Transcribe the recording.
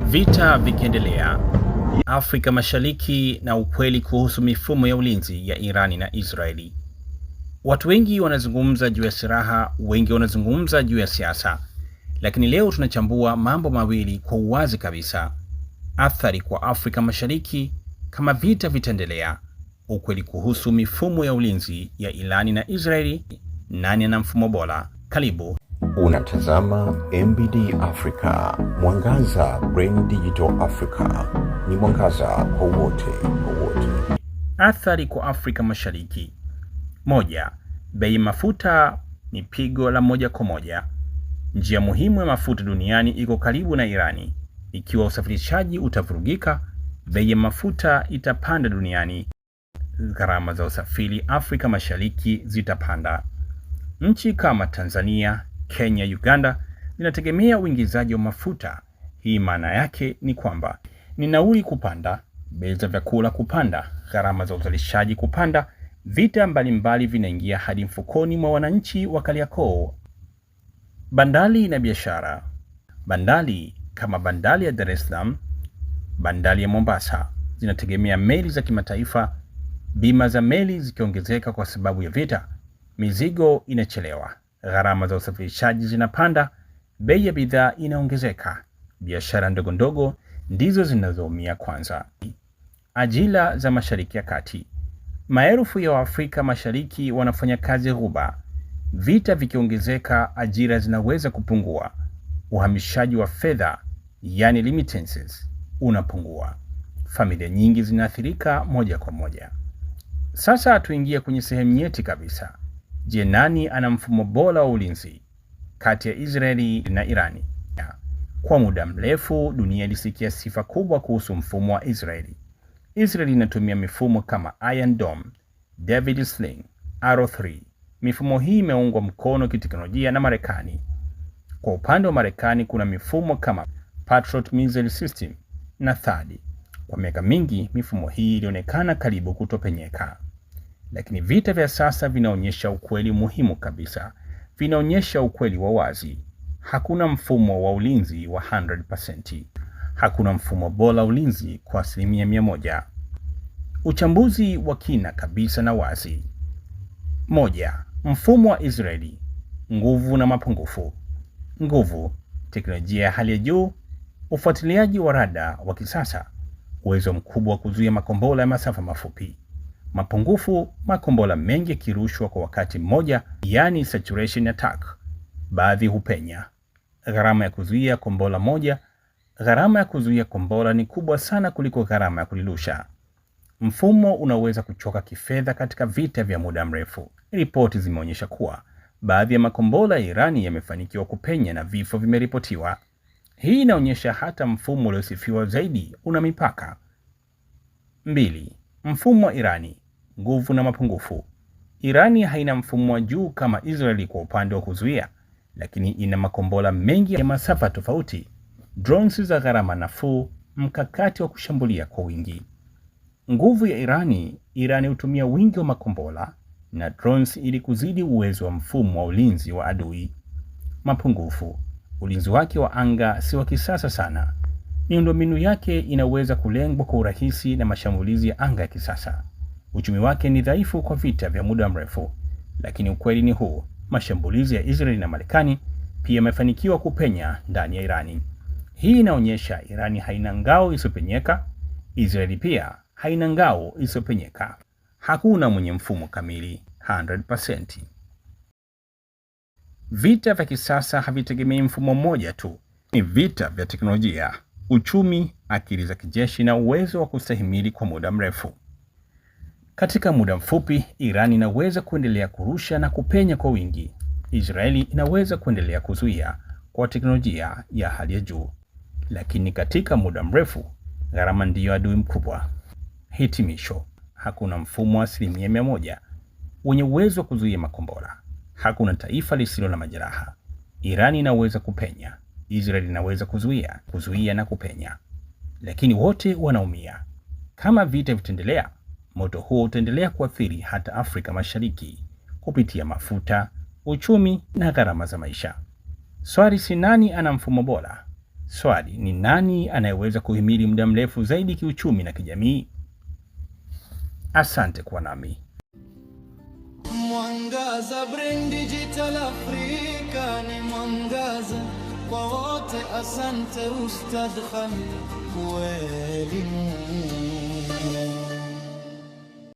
Vita vikiendelea Afrika Mashariki na ukweli kuhusu mifumo ya ulinzi ya Irani na Israeli. Watu wengi wanazungumza juu ya silaha, wengi wanazungumza juu ya siasa, lakini leo tunachambua mambo mawili kwa uwazi kabisa: athari kwa Afrika Mashariki kama vita vitaendelea, ukweli kuhusu mifumo ya ulinzi ya Irani na Israeli, nani ana mfumo bora? Karibu. Unatazama MBD Africa, Mwangaza Brain Digital Africa. Ni mwangaza kwa wote, kwa wote. Athari kwa Afrika Mashariki. 1. Bei mafuta ni pigo la moja kwa moja. Njia muhimu ya mafuta duniani iko karibu na Irani. Ikiwa usafirishaji utavurugika, bei ya mafuta itapanda duniani. Gharama za usafiri Afrika Mashariki zitapanda. Nchi kama Tanzania, Kenya, Uganda zinategemea uingizaji wa mafuta. Hii maana yake ni kwamba ni nauli kupanda, bei za vyakula kupanda, gharama za uzalishaji kupanda, vita mbalimbali vinaingia hadi mfukoni mwa wananchi wa Kariakoo. Bandari na biashara. Bandari kama bandari ya Dar es Salaam, bandari ya Mombasa zinategemea meli za kimataifa. Bima za meli zikiongezeka kwa sababu ya vita, mizigo inachelewa, gharama za usafirishaji zinapanda, bei ya bidhaa inaongezeka. Biashara ndogo ndogo ndizo zinazoumia kwanza. Ajira za Mashariki ya Kati. Maelfu ya Waafrika Mashariki wanafanya kazi Ghuba. Vita vikiongezeka, ajira zinaweza kupungua. Uhamishaji wa fedha, yani remittances, unapungua. Familia nyingi zinaathirika moja kwa moja. Sasa tuingie kwenye sehemu nyeti kabisa. Je, nani ana mfumo bora wa ulinzi kati ya Israeli na Irani? Kwa muda mrefu dunia ilisikia sifa kubwa kuhusu mfumo wa Israeli. Israeli inatumia mifumo kama Iron Dome, David Sling, Arrow 3. Mifumo hii imeungwa mkono kiteknolojia na Marekani. Kwa upande wa Marekani kuna mifumo kama Patriot Missile System na THAAD. Kwa miaka mingi mifumo hii ilionekana karibu kutopenyeka. Lakini vita vya sasa vinaonyesha ukweli muhimu kabisa. Vinaonyesha ukweli wa wazi. Hakuna mfumo wa ulinzi wa 100%. Hakuna mfumo bora ulinzi kwa 100%. Uchambuzi wa kina kabisa na wazi. 1. Mfumo wa Israeli, nguvu na mapungufu. Nguvu: teknolojia ya hali ya juu, ufuatiliaji wa rada wa kisasa, uwezo mkubwa wa kuzuia makombora ya masafa mafupi. Mapungufu: makombora mengi yakirushwa kwa wakati mmoja, yani saturation attack, baadhi hupenya. Gharama ya kuzuia kombora moja, gharama ya kuzuia kombora ni kubwa sana kuliko gharama ya kulirusha. Mfumo unaweza kuchoka kifedha katika vita vya muda mrefu. Ripoti zimeonyesha kuwa baadhi ya makombora ya Irani yamefanikiwa kupenya na vifo vimeripotiwa. Hii inaonyesha hata mfumo uliosifiwa zaidi una mipaka. 2. Mfumo wa Irani, nguvu na mapungufu. Irani haina mfumo wa juu kama Israeli kwa upande wa kuzuia, lakini ina makombora mengi ya masafa tofauti, drones za gharama nafuu, mkakati wa kushambulia kwa wingi. Nguvu ya Irani. Irani hutumia wingi wa makombora na drones ili kuzidi uwezo wa mfumo wa ulinzi wa adui. Mapungufu: ulinzi wake wa anga si wa kisasa sana. Miundombinu yake inaweza kulengwa kwa urahisi na mashambulizi ya anga ya kisasa. Uchumi wake ni dhaifu kwa vita vya muda mrefu. Lakini ukweli ni huu: mashambulizi ya Israeli na Marekani pia yamefanikiwa kupenya ndani ya Irani. Hii inaonyesha Irani haina ngao isiyopenyeka. Israeli pia haina ngao isiyopenyeka. Hakuna mwenye mfumo kamili 100%. Vita vya kisasa havitegemei mfumo mmoja tu. Ni vita vya teknolojia, uchumi, akili za kijeshi na uwezo wa kustahimili kwa muda mrefu. Katika muda mfupi, Iran inaweza kuendelea kurusha na kupenya kwa wingi. Israeli inaweza kuendelea kuzuia kwa teknolojia ya hali ya juu. Lakini katika muda mrefu, gharama ndiyo adui mkubwa. Hitimisho: hakuna mfumo wa 100% wenye uwezo wa kuzuia makombora. Hakuna taifa lisilo na majeraha. Irani inaweza kupenya, Israeli inaweza kuzuia, kuzuia na kupenya, lakini wote wanaumia. Kama vita vitaendelea, moto huo utaendelea kuathiri hata Afrika Mashariki kupitia mafuta, uchumi na gharama za maisha. Swali si nani ana mfumo bora. Swali ni nani anayeweza kuhimili muda mrefu zaidi kiuchumi na kijamii? Asante kuwa nami. Mwangaza Brain Digital Afrika ni mwangaza kwa wote. Asante Ustadh Khamid kwa elimu.